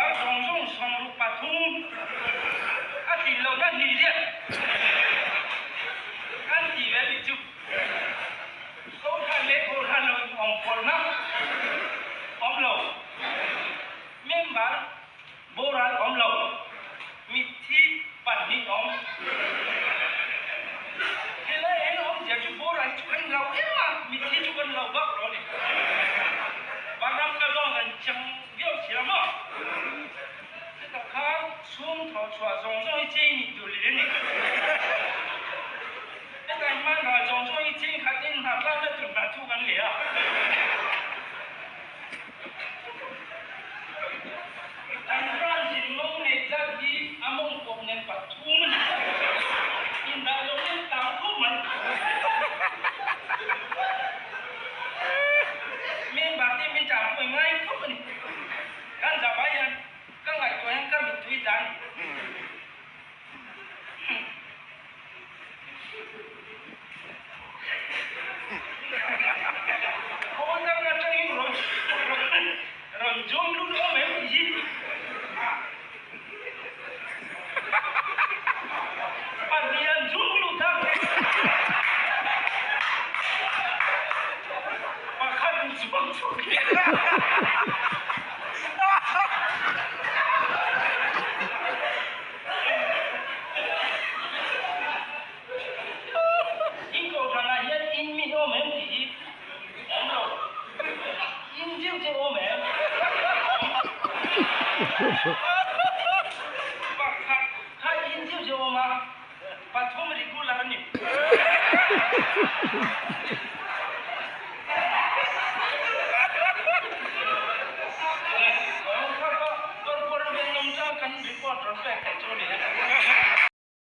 Member zawng zawng 63 a tlin lohna hnih riat kan ti ve bik chu Kohhran leh Kohhran lo inawm pawlhna awm lo, member boral awm lo, mitthi pahnih awm. Helai ah hian awmzia chu boral chu kan lo em a, mitthi chu kan lo bak lo a ni. Vanram kal dawn kan chiang viau si lo maw? Chutah khan chhung thawh chhuah zawng zawng hi cheng nih tur leh a ni. Heta hman ral zawng zawng hi cheng khat in hna tlakna tur hna thu kan leh a. Kan branch in mawng neih zat hi a mawng kawp nen pathum a ni. Indah lo nen tang khawp mai. Member te min tanpui ngai khawp a ni. Kan zah hian ka ngaihtuah hian ka mittui tla a ni. Khawnzang atangin rawn rawn zawm lut awm em tih hi pahnih an zawm lut a, pakhat in zawm chhuak leh. In kohhranah hian in mi awm em tih hi awm lo. In deuh te awm em? Pakhat kha in deuh te awm a, pathum regular a ni.